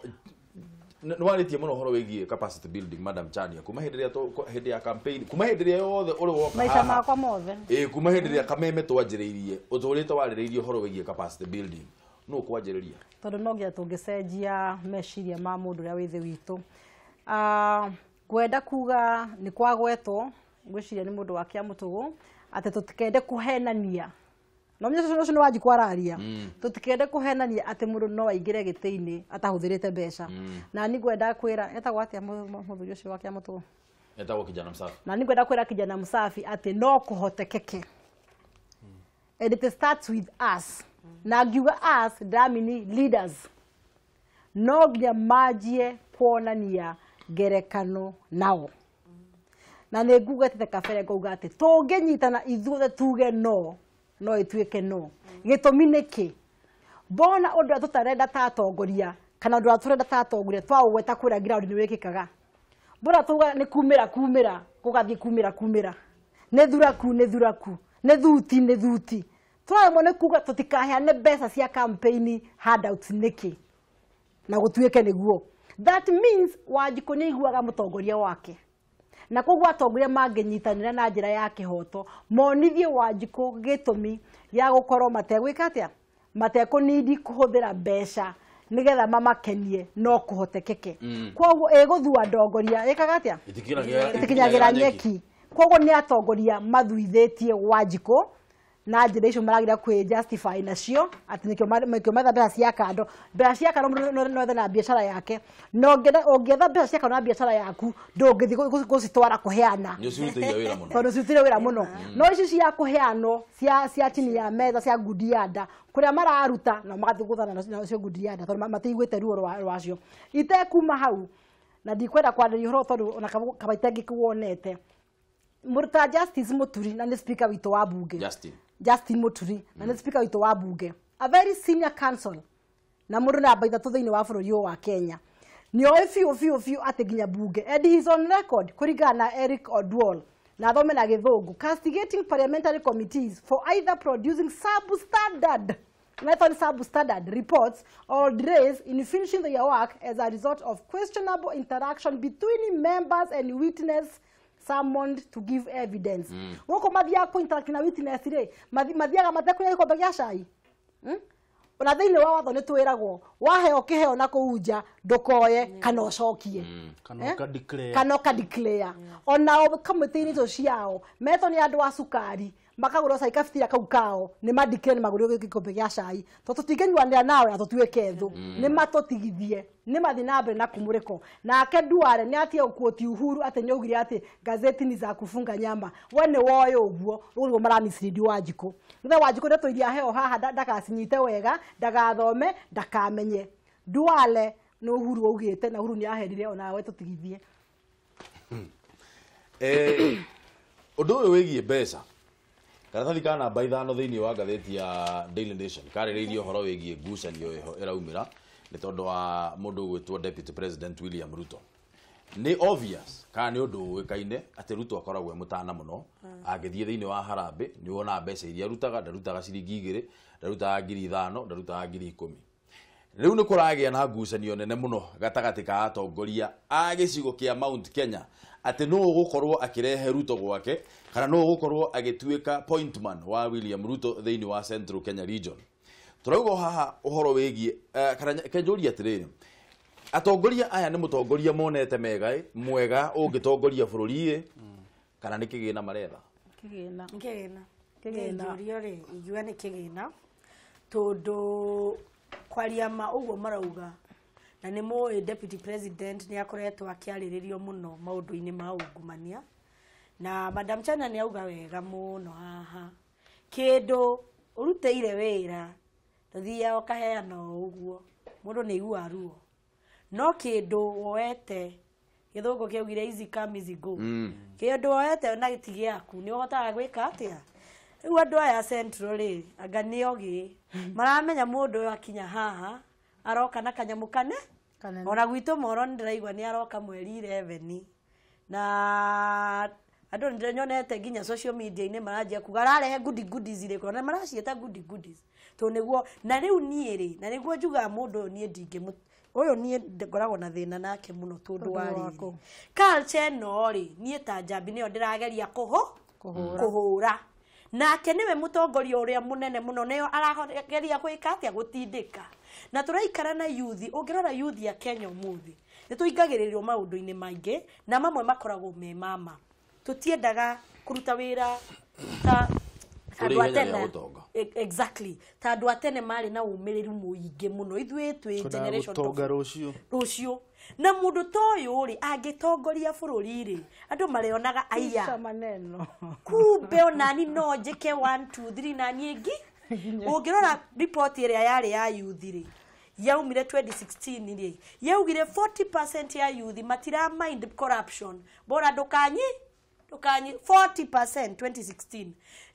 nĩwarĩtie mũno ũhoro wĩgiĩ capacity building Madam Chania kuma hĩndĩ ĩrĩa hĩndĩ ya campaign kuma hĩndĩ ĩrĩa yothe ũrĩ woka maisha makwa mothe kuma hĩndĩ ĩrĩa kameme twanjĩrĩirie ũtũrĩte warĩrĩirie ũhoro wĩgiĩ capacity building no kwanjĩrĩria tondũ no nginya tũngĩcenjia meciria ma mũndũ ũrĩa wĩ thĩ witũ. Ngwenda kuga nĩ kwagwetwo ngwĩciria nĩ mũndũ wa Kĩamũtũgũ atĩ tũtikende kũhenania no menya ũcio nĩ Wanjikũ araria tũtikende kũhenania atĩ mũndũ no aingĩre gĩtĩ-inĩ atahũthĩrĩte mbeca. Na niĩ ngwenda kwĩra etagwo atĩa mũthuri ũcio wa Kĩamũtũgũ? Etagwo Kijana Msafi. Na niĩ ngwenda kwĩra Kijana Msafi atĩ no kũhotekeke. And it starts with us. Na ngiuga us ndamini leaders no nginya manjie kuonania ngerekano nao. Na nĩ ngugĩte kabere ngauga atĩ tũngĩnyitana ithuothe tuge no no ĩtuĩke no. Gĩtũmi nĩ kĩ? Mbona ũndũ ũrĩa tũtarenda ta atongoria kana ũndũ ũrĩa tũrenda ta atongoria twaũgweta kũrĩa ground nĩ wĩkĩkaga. Mbona tuga nĩ kumĩra kumĩra gũgathiĩ kumĩra kumĩra nĩ thuraku nĩ thuraku nĩ thuti nĩ thuti. Twaremwo nĩ kuga tũtikaheane mbeca cia campaign handouts nĩkĩ na gũtuĩke nĩguo. That means Wanjikũ nĩ aiguaga mũtongoria wake na koguo atongoria mangĩnyitanĩra na njĩra ya kĩhoto monithie Wanjikũ gĩtũmi ya gũkorwo mategwĩka atĩa matekũnindi kũhũthĩra mbeca nĩgetha mamakenie no kũhotekeke. Koguo ĩgũthua ndongoria ĩkaga atĩa ĩtikinyagĩra nyeki. Koguo nĩ atongoria mathuithĩtie Wanjikũ na njĩra icio maragira kwĩ justify nacio atĩ nĩkĩo metha mbeca cia kando. Mbeca cia kando mũndũ no ethe na biacara yake no ũngĩetha mbeca cia kando na biacara yaku ndũngĩthiĩ gũcitwara kũheana tondũ cirutĩire wĩra mũno. No ici cia kũheanwo cia chini ya metha cia ngundi ya nda kũrĩa mararuta na magathiĩ gũthana nacio ngundi ya nda tondũ matiiguĩte ruo rwacio. Itekuma hau na ndikwenda kwarĩria ũhoro tondũ ona kaba itangĩkĩwonete Mũruta Justice Muturi na nĩ speaker witũ wa bunge Justin Muturi na nĩ speaker witũ wa bunge a very senior counsel na mũndũ namba 3 thĩinĩ wa bũrũri ũyũ wa Kenya nĩoĩ biũ biũ biũ atĩ nginya bunge and he is on record kũringana na Eric Odwall na athome na gĩthũngũ castigating parliamentary committees for either producing substandard substandard reports or delays in finishing their work as a result of questionable interaction between members and witness summoned to give evidence. Gũkũ mathiaga kũ interact na witness rĩ mathiaga matekũnyua gĩkombe gĩa cai. Ona thĩinĩ wa watho nĩ twĩragwo waheo kĩheo na kũu nja ndũkoye kana ũcokie kana ũka declare. Onao kamĩtĩ-inĩ icio ciao metwo nĩ andũ a cukari Makagũra cai kabitira kau kao nĩ mandikire nĩ magũrire gĩkombe gĩa cai to tũtingĩnyuanĩra nawe na tũtuĩke thũ nĩ matũtigithie nĩ mathiĩ na mbere na kumũrĩko nake Duale nĩ atige gũkuoti Uhuru atĩ nĩ augire atĩ gazeti ni za kufunga nyama we nĩ woĩ ũguo rĩu nĩguo maramislead Wanjikũ nĩgetha Wanjikũ ndeto iria aheo haha ndagacinyite wega ndagathome ndakamenye Duale nĩ Uhuru augĩte na Uhuru nĩ aherire onawe tũtigithie. Ũndũ ũyũ wĩgiĩ mbeca karatathi ka namba 5 thĩinĩ wa ngathĩti ya Daily Nation karĩrĩirie ũhoro wĩgiĩ ngucanio ĩho ĩraumĩra nĩ tondũ wa mũndũ ũgwĩtwo Deputy President William Ruto. Nĩ obvious kana nĩ ũndũ ũĩkaine atĩ Ruto akoragwo e mũtana mũno angĩthiĩ thĩinĩ wa harambĩ nĩ wonaga mbeca iria arutaga ndarutaga ciringi 2 ndarutaga 5,000 ndarutaga 10,000. Rĩu nĩ kũragĩa na ngucanio nene mũno gatagatĩ ka atongoria a gĩcigo kĩa Mount Kenya atĩ nũ ũgũkorwo akĩrehe Ruto gwake kana nũ ũgũkorwo agĩtuĩka point man wa William Ruto thĩinĩ wa Central Kenya region. Tũrauga haha ũhoro wĩgiĩ kana kenjũria atĩrĩrĩ atongoria aya nĩ mũtongoria monete mega mwega ũngĩtongoria bũrũri kana nĩ kĩgĩna maretha? Kĩgĩna. Kĩgĩna. Kĩgĩna. Rĩ ingiuga nĩ kĩgĩna tondũ kwaria ma ũguo marauga na nĩ mũĩ Deputy President nĩ akoretwo akĩarĩrĩrio mũno maũndũ-inĩ ma ungumania na Madam China nĩ auga wega mũno haha kĩndũ ũrutĩire wĩra ndũthiaga ũkaheana o ũguo mũndũ nĩ aiguaga ruo no kĩndũ woete gĩthũngũ kĩaugire easy come easy go kĩndũ woete na gĩti gĩaku nĩ ũhotaga gwĩka atĩa. Rĩu andũ aya Central rĩ anga nĩ ogĩ maramenya mũndũ ũyũ akinya haha aroka na kanyamũ kane ona gwitũ Moro nĩ ndĩraigua nĩ aroka mweri 11 na andũ nĩ nyonete nginya social media-inĩ maranjia kuga ararehe goodie goodies irĩkũ na maraciĩta goodie goodies tondũ nĩguo na rĩu niĩ rĩ na nĩguo njugaga mũndũ ũyũ niĩ ndingĩ ũyũ niĩ ngoragwo na thĩna nake mũno tondũ wa rĩrĩ culture ĩno rĩ niĩ ta Njambi nĩyo ndĩrageria kũhũra nake niwe mũtongoria ũrĩa mũnene mũno nĩyo arageria gwĩka atĩa gũtindĩka na tũraikara na youth ũngĩrora youth ya Kenya ũmũthĩ nĩ tũingagĩrĩrio maũndũ-inĩ maingĩ na mamwe makoragwo me mama tũtiendaga kũruta wĩra ta andũ a tene exactly ta andũ a tene marĩ na ũmĩrĩru mũingĩ mũno ithuĩ twĩ generation rũciũ na mũndũ ta ũyũ rĩ angĩtongoria bũrũri rĩ andũ marĩonaga aiya kumbe onani no njĩke 1 2 3 na niĩ ngi ũngĩrora report ĩrĩa yarĩ ya youth rĩ yaumire 2016 rĩ yaugire 40% ya youth matira mind corruption bora ndũkanyi 40% 2016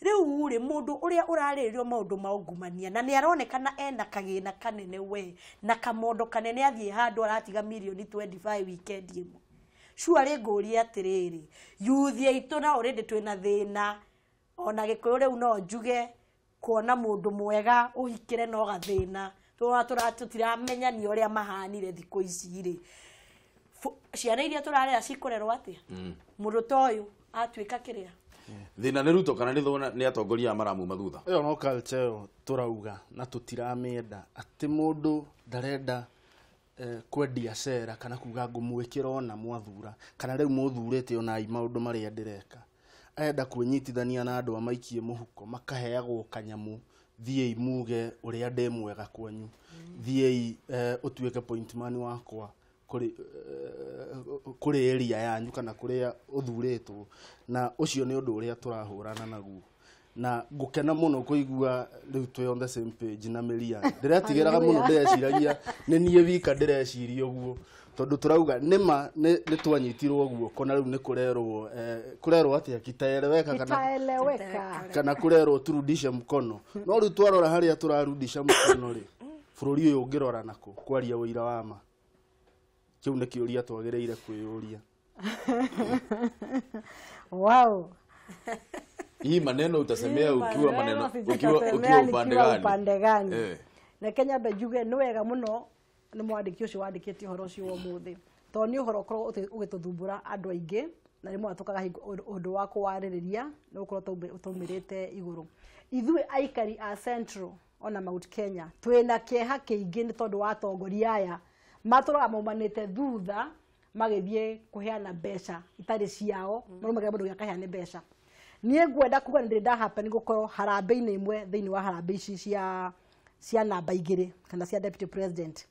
rĩu rĩ mũndũ ũrĩa ũrarĩrĩrio maũndũ ma ungumania na nĩ aronekana ena kagĩna kanene we na kamondo kanene athiĩ handũ aratiga mirioni 25 weekend ĩmwe sure ngũria atĩrĩrĩ youth aitũ na already twĩna thĩna ona Gĩkũyũ rĩu no njuge kuona mũndũ mwega ũhikĩre no gathĩna tũtiramenya nĩ ũrĩa mahanire thikũ ici rĩ ciana iria tũrarera cikũrerwo atĩa mũndũ ta ũyũ atuĩka kĩrĩa thĩna nĩ Ruto kana nĩ atongoria maramuma thutha ĩyo no culture ĩyo tũrauga na tũtiramĩenda atĩ mũndũ ndarenda kwendia cera kana kuga ngũmwĩkĩra ona mwathura kana rĩu mũthurĩte ona ai maũndũ marĩa ndĩreka arenda kwĩnyitithania na andũ amaikie mũhuko makaheagwo kanyamũ thiĩi muge ũrĩa ndĩ mwega kwanyu thiĩi ũtuĩke point man wakwa kũrĩ area yanyu kana kũrĩa ũthurĩtwo na ũcio nĩ ũndũ ũrĩa tũrahũrana naguo na ngũkena mũno kũigua rĩu twĩ on the same page na Miriam ndĩretigĩraga mũno ndĩreciragia nĩ niĩ wika ndĩreciria ũguo tondũ tũrauga nĩma nĩ twanyitirwo guoko na rĩu nĩ kũrerwo kũrerwo atĩa kitaeleweka kana kũrerwo turudishe mkono no rĩu twarora harĩa tũrarudisha mkono rĩ bũrũri ũyũ ũngĩrora nako kwaria ũira wa ma kĩu nĩ kĩũria twagĩrĩire kwĩyũria. Wow. Hii maneno utasemea ukiwa maneno ukiwa upande gani? Na Kenya mbe njuge nĩ wega mũno nĩ mwandĩki ũcio wandĩkĩte ũhoro ũcio wa ũmũthĩ tondũ nĩ ũhoro ũkoragwo ũgĩtũthumbũra andũ aingĩ na rĩmwe tũkaga ũndũ wa kũwarĩrĩria nĩ gũkorwo tũmĩrĩte igũrũ. Ithuĩ aikari a Central ona Mount Kenya twĩna kĩeha kĩingĩ nĩ tondũ wa atongoria aya matũraga maumanĩte thutha magĩthiĩ kũheana mbeca itarĩ ciao marũmagĩrĩra mũndũ ũrĩa akaheane mbeca. Niĩ ngwenda kuga nĩ nda happen gũkorwo harambĩ-inĩ ĩmwe thĩinĩ wa harambĩ ici cia namba 2 kana cia deputy president.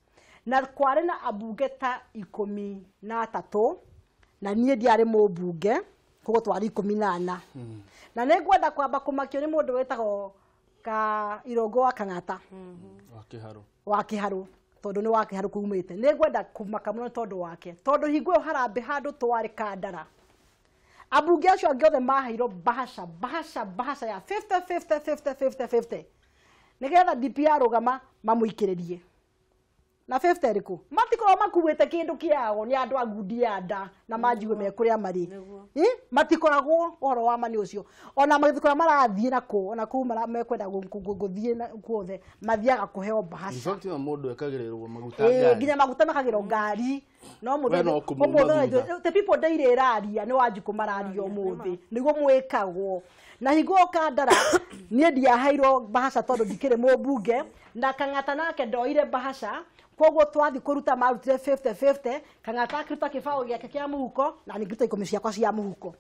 Na kwarĩ na ambunge ta 13 na niĩ ndiarĩ mũmbunge koguo twarĩ 14. Na nĩ ngwenda kwamba kũmakio nĩ mũndũ wĩtagwo ka Irongo wa Kang'ata wa Kĩharũ tondũ nĩ wa Kĩharũ kumĩte. Nĩ ngwenda kũmaka mũno tondũ wake, tondũ hingo ĩyo harambĩ handũ twarĩ Kandara, ambunge acio angĩ othe maheirwo bahasha bahasha bahasha ya 50 50 50 50 50 nĩgetha DP arũgama mamũikĩrĩrie. Na 50 ĩrĩkũ matikorwo makuĩte kĩndũ kĩao nĩ andũ a ngundi ya nda na manjigue me kũrĩa marĩ. Matikoragwo ũhoro wa ma nĩ ũcio. Ona magĩthiĩ kũrĩa marathiĩ nakũ, ona kũu mekwenda gũthiĩ kuothe mathiaga kũheo bahasha. In fact, mũndũ ekagĩrĩrwo maguta ngari. Nginya maguta makagĩrwo ngari. No mũthenya the people daily ĩraria nĩ Wanjikũ mararia ũmũthĩ nĩguo mwĩkagwo. Na hingo Kandara niĩ ndiaheirwo bahasha tondũ ndikĩrĩ mũmbunge, na Kang'ata nake ndoire bahasha. Koguo twathi kũruta marutire 50 50, Kang'ata akĩruta kĩbaũ gĩake kĩa mũhuko na niĩ ngĩruta 10 ciakwa cia mũhuko.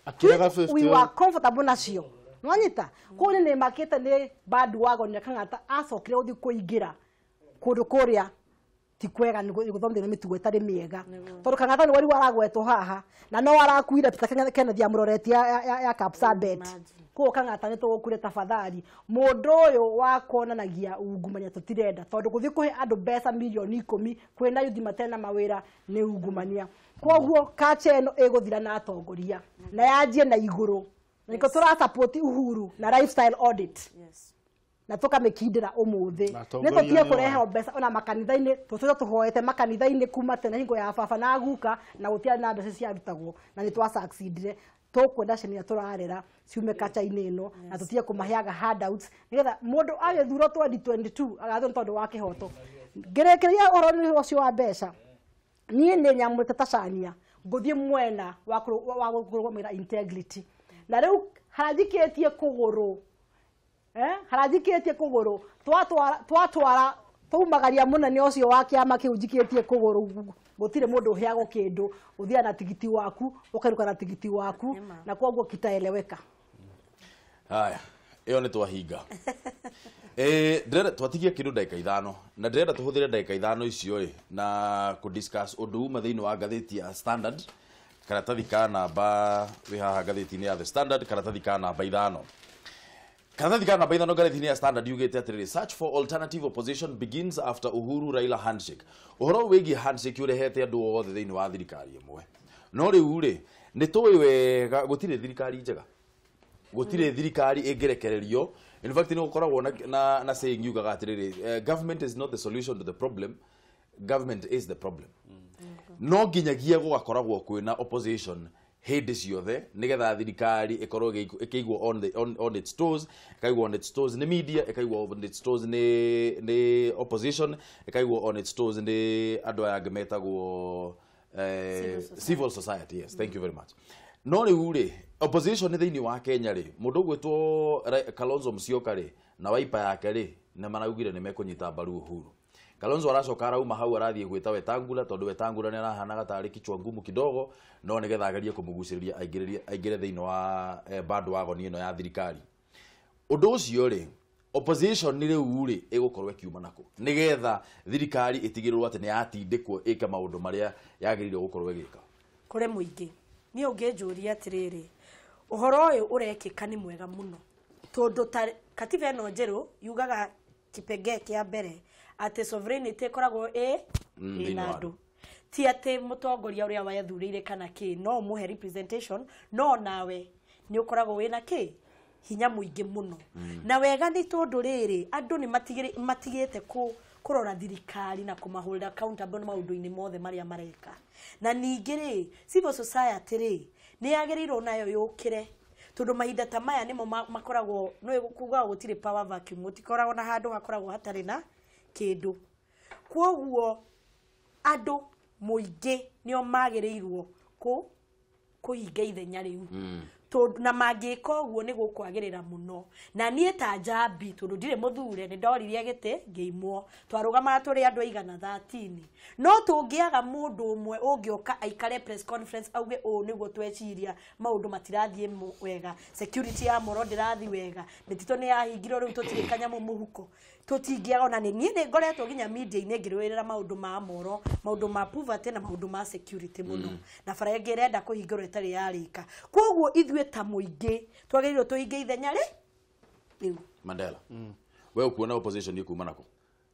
Akĩrega 50. We were comfortable nacio. Nwanyita kũu nĩ makĩte nĩ bandwagon ya Kang'ata acokire gũthiĩ kũingĩra kũndũ kũrĩa ti kwega nĩ gũthomithia nĩ mĩtugo ĩtarĩ mĩega. Tondũ Kang'ata nĩ wariũ aragwetwo haha na no arakuire Peter Kenneth amũroretie ya Kapsabet. Koguo Kang'ata nĩ tũgũkure tafadhali. Mũndũ ũyũ wa kuonanagia ungumania tũtirenda, tondũ gũthiĩ kũhe andũ mbeca mirioni 10 kwĩna yuthi matena mawĩra nĩ ungumania. Koguo kacha ĩno ĩgũthira na atongoria na yanjie na igũrũ. Nĩkĩo tũra support Uhuru na lifestyle audit. Na tũkamĩkindĩra ũmũthĩ. Nĩ tũtige kũrehe mbeca ona makanitha-inĩ, tũtũre tũhoete makanitha-inĩ kuma tene hingo ya baba na guka, na gũtiarĩ na mbeca ciarutagwo na nĩ twa succeedire. Tũkwenda ciana iria tũrarera ciume kacha-inĩ ĩno na tũtige kũmaheaga handouts nĩgetha mũndũ agĩthurwo 2022 agathurwo tondũ wa kĩhoto. Ngĩrĩkĩrĩria ũhoro ũcio wa mbeca, niĩ nĩ nyamũrĩte ta Cania ngũthiĩ mwena wa kũrũgamĩrĩra integrity. Na rĩu haranjikĩtie kũgũrũ, haranjikĩtie kũgũrũ twatwara twaumagaria mũnene ũcio wa kĩama kĩu njikĩtie kũgũrũ, gũtirĩ mũndũ ũheagwo kĩndũ, ũthiaga na tigiti waku ũkainũka na tigiti waku na koguo kitaeleweka. Haya, ĩyo nĩ twahinga. Ndĩrenda twatigie kĩndũ ndagĩka 5 na ndĩrenda tũhũthĩre ndagĩka 5 icio ĩ na kũ discuss ũndũ uma thĩinĩ wa ngathĩti ya Standard, karatathi ka namba wĩ haha ngathĩti-inĩ ya The Standard, karatathi ka namba 5. Karatathi ka namba 5 ngathĩti-inĩ ya Standard yugĩte atĩrĩrĩ, search for alternative opposition begins after Uhuru Raila handshake. Ũhoro wĩgiĩ handshake ũrehete andũ othe thĩinĩ wa thirikari ĩmwe. No rĩu rĩ nĩ tũĩ wega gũtirĩ thirikari njega, gũtirĩ thirikari ĩngĩrekererio. In fact, nĩ gũkoragwo na saying yugaga atĩrĩrĩ, government is not the solution to the problem, government is the problem. No nginyagia gũgakoragwo kwĩna opposition hĩndĩ ciothe nĩgetha thirikari ĩkorwo ĩkĩigwo on its toes, ĩkaigwo on its toes nĩ media, ĩkaigwo on its toes nĩ opposition, ĩkaigwo on its toes nĩ andũ aya angĩ metagwo civil society. Yes, thank you very much. No rĩu rĩ opposition thĩinĩ wa Kenya rĩ, mũndũ ũgwĩtwo Kalonzo Musyoka rĩ na Wiper yake rĩ nĩ maraugire nĩ mekũnyita mbaru Uhuru. Kalonzo aracoka arauma hau arathiĩ gwĩta Wetangula tondũ Wetangula nĩ arahanaga tarĩ kichwa ngumu kidogo, no nĩgetha agerie kũmũgucĩrĩria aingĩre thĩinĩ wa bandwagon ĩno ya thirikari. Ũndũ ũcio rĩ opposition rĩu rĩ ĩgũkorwo ĩkiuma nakũ nĩgetha thirikari ĩtigĩrĩrwo atĩ nĩ yatindĩkwo ĩke maũndũ marĩa yagĩrĩirwo gũkorwo ĩgĩka? Kũrĩ mũingĩ niĩ ũngĩnjũria atĩrĩrĩ, ũhoro ũyũ ũrekĩka nĩ mwega mũno tondũ ta katiba ĩno njerũ yugaga kipengee kĩa mbere atĩ sovereignty ĩkoragwo ĩna andũ, ti atĩ mũtongoria ũrĩa wethurĩire kana kĩ, no ũmũhe representation no nawe nĩ ũkoragwo wĩna kĩ hinya mũingĩ mũno. Na wega nĩ tondũ rĩrĩ andũ nĩ matigĩte kũrora thirikari na kũmahũrĩra accountable maũndũ-inĩ mothe marĩa mareka. Na ningĩ rĩ civil society rĩ nĩ yagĩrĩirwo nayo yũkĩre tondũ mahinda ta maya nĩmo makoragwo no kuga gũtirĩ power vacuum, gũtikoragwo na handũ hakoragwo hatarĩ na kĩndũ. Kwoguo andũ mũingĩ nĩo magĩrĩirwo kũhinga ithenya rĩu. Na mangĩka ũguo nĩ gũkwagĩrĩra mũno. Na niĩ ta Njambi tondũ ndirĩ mũthure nĩ ndoririe gĩtĩ ngĩimwo, twarũgamaga tũrĩ andũ aigana 13. No tũngĩaga mũndũ ũmwe ũngĩũka aikare press conference auge ũũ nĩguo tweciria maũndũ matirathiĩ wega, security ya Moro ndĩrathiĩ wega, mĩtitũ nĩ yahingirwo rĩu tũtirĩ kanyamũ mũhuko, tũtingĩaga. Ona nĩ niĩ nĩ ngoretwo nginya media-inĩ ngĩrũĩrĩra maũndũ ma Moro, maũndũ ma poverty na maũndũ ma security mũno, na bara ĩngĩ ĩrenda kũhingũrwo ĩtarĩ yarĩka. Koguo ithuĩ ta mũingĩ twagĩrĩirwo tũhinge ithenya rĩ rĩu. Mandela, we ũkuona opposition ikuma nako?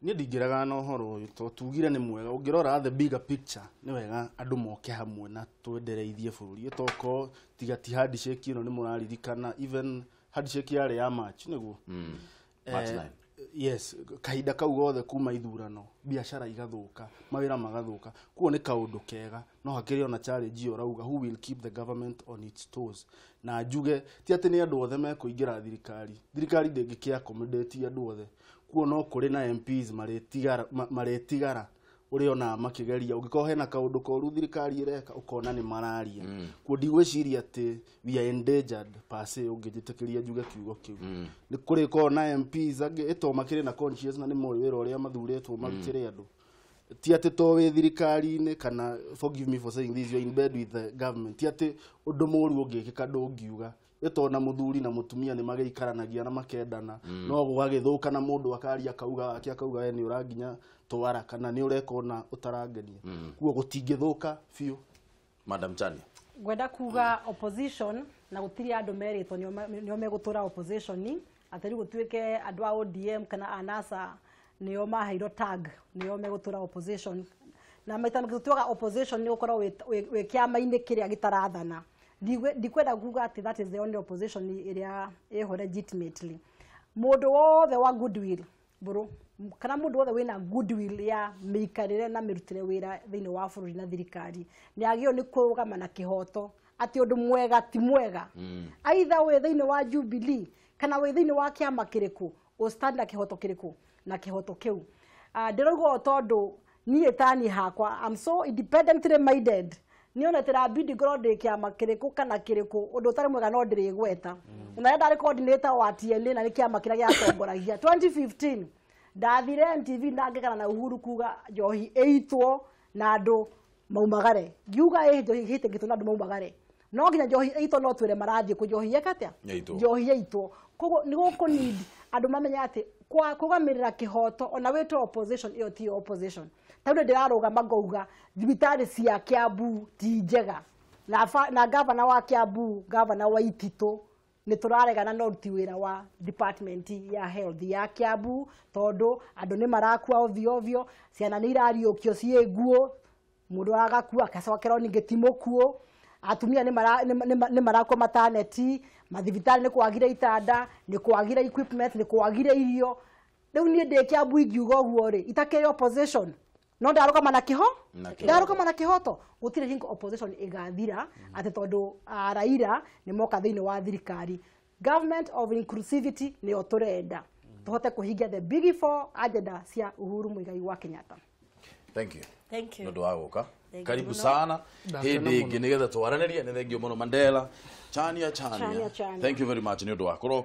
Niĩ ndingĩregana na ũhoro ũyũ tondũ tugire nĩ mwega. Ũngĩrora the bigger picture, nĩ wega andũ moke hamwe na twendereithie bũrũri. Ĩtokorwo tiga ti handshake ĩno, nĩ mũraririkana even handshake yarĩ ya March nĩguo. March 9. Yes, kahinda kau gothe kuma ithurano biacara igathũka, mawĩra magathũka. Kuo nĩ kaũndũ kega, no hakĩrĩ ona challenge ĩyo ũrauga, who will keep the government on its toes? Na njuge ti atĩ nĩ andũ othe mekũingĩra thirikari. Thirikari ndĩngĩkĩ accommodate andũ othe. Kuo no kũrĩ na MPs marĩtigara, marĩtigara ũrĩa ona makĩgeria. Ũngĩkorwo hena kaũndũ koru thirikari ĩreka, ũkona nĩ mararia. Kuo ndigwĩciria atĩ we are endangered per se, ũngĩnjĩtĩkĩria njuge kiugo kĩu. Nĩ kũrĩ korwo na MPs angĩ ĩto makĩrĩ na conscience na nĩ moĩ wĩra ũrĩa mathurĩtwo marutĩre andũ. Ti atĩ to wĩ thirikari-inĩ kana, forgive me for saying this, you are in bed with the government, ti atĩ ũndũ mũru ũngĩkĩka ndũngiuga. Ĩto na mũthuri na mũtumia nĩ magĩikaranagia na makendana, no gũgagĩthũka na mũndũ akaria akauga wake, akauga we nĩ ũranginya twara kana nĩ ũreka ũna ũtarangenia. Kuo gũtingĩthũka biũ. Madam Chania. Ngwenda kuga opposition na gũtirĩ andũ merĩtwo nĩo megũtũra opposition, atĩ rĩu gũtuĩke andũ a ODM kana a NASA nĩo maheirwo tag nĩo megũtũra opposition. Na maita maingĩ tuaga opposition nĩ gũkorwo wĩ kĩama-inĩ kĩrĩa gĩtarathana. Ndikwenda kuga atĩ that is the only opposition ĩrĩa ĩho legitimately. Mũndũ wothe wa goodwill mbũrũ kana mũndũ wothe wĩna goodwill ya mĩikarĩre na mĩrutĩre wĩra thĩinĩ wa bũrũri na thirikari nĩ agĩrĩirwo nĩ kũrũgama na kĩhoto atĩ ũndũ mwega ti mwega, aitha wĩ thĩinĩ wa Jubilee kana wĩ thĩinĩ wa kĩama kĩrĩkũ, ũ stand na kĩhoto kĩrĩkũ na kĩhoto kĩu. Ndĩrauga ũũ tondũ niĩ tani hakwa, I'm so independently minded, nĩonete rabidi ngorwo ndĩ kĩama kĩrĩkũ kana kĩrĩkũ, ũndũ ũtarĩ mwega no ndĩrĩgweta. Na rĩrĩa ndarĩ coordinator wa TNA na nĩ kĩama kĩrĩa gĩatongoragia 2015, ndathire NTV na ngĩgana na Uhuru kuga njohi ĩitwo na andũ maumagare. Ngiuga ĩ njohi ĩhĩtĩkĩtwo na andũ maumagare, no nginya njohi ĩitwo, no twĩre marathiĩ kũ njohi ĩka atĩa? Ĩitwo. Njohi ĩitwo. Koguo nĩ gũkũ need andũ mamenye atĩ kwa kũrũgamĩrĩra kĩhoto ona wĩtwo opposition, ĩyo tiyo opposition. Ta rĩu ndĩrarũgama ngauga thibitarĩ cia Kiambu ti njega na gavana wa Kiambu, gavana wa Ititũ, nĩ tũraregana na ũruti wĩra wa department ya health ya Kiambu tondũ andũ nĩ marakua ovyo ovyo, ciana nĩ irariũkio ciĩ nguo, mũndũ agakua agacokerwo ningĩ ti mũkuũ, atumia nĩ marakua maternity, mathibitarĩ nĩ kwagire itanda, nĩ kwagire equipment, nĩ kwagire irio. Rĩu niĩ ndĩ Kiambu ingiuga ũguo rĩ, itakĩrĩ opposition, no ndarũgama na kĩho Na kĩhoto. Ndarũgama na kĩhoto. Gũtirĩ hingo opposition ĩgathira atĩ tondũ Raila nĩ moka thĩinĩ wa thirikari. Government of inclusivity nĩyo tũrenda tũhote kũhingia the big four agenda cia Uhuru Muigai wa Kenyatta. Thank you. Thank you. Nĩ ũndũ wa gũka. Thank you Karibu mũno. sana Ndakena hĩndĩ mũno. ĩngĩ nĩgetha twaranĩrie. Nĩ thengio mũno, Mandela. Chania, Chania. Chania, Chania. Thank you very much nĩ ũndũ wa kũroka.